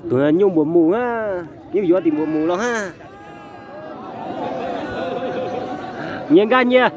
Tus nyuj npua mus a, nyuj yuav tim npua mus los ha. Nyias nkag nyias.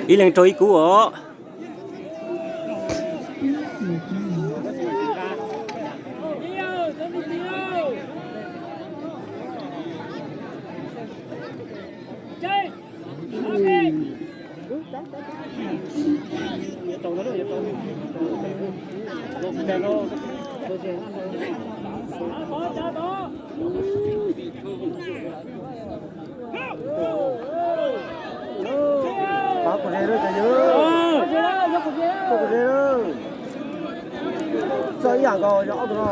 Ib leeg raug ib kub os. Pab kuv ze lawm cov yawg, pab kuv ze lawm. Txawj ib yam nkaus yog ob tug no.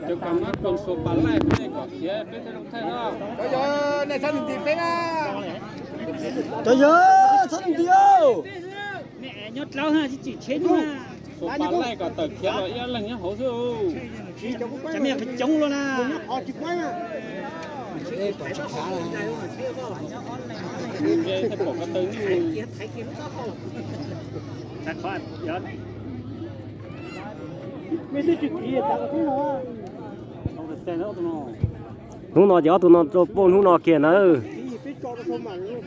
Cov kam mab koos xuas pas laij peb kom khiav peb thiaj zoo thaij no. Cov yawg, nej txhob ntim peb na. Cov yawg, txhob ntim os. Xuas pas laij kom tawm khiav los ib leeg nyob hauv xwb. Cov me qhov coob los na. Nce thiaj pom ko taw. Hnub no ces ob tug no rau poj hnub no kiag ntawd. Rau me yeej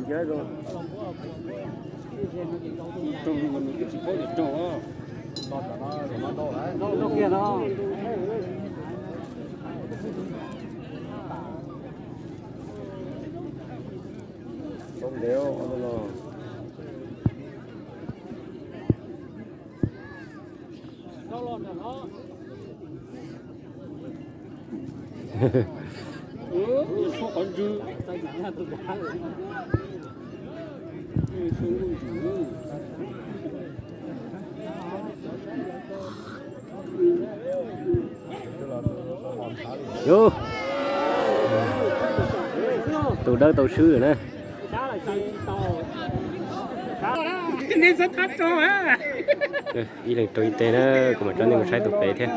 ncaj zoo. Raug zoo nws twb tsis paub tias raug. Raug kiag no. Yus, tus dawb tau swb lawm na. Ib leeg raug ib teg na, kuv mam tso nej mus saib tus pem thiab.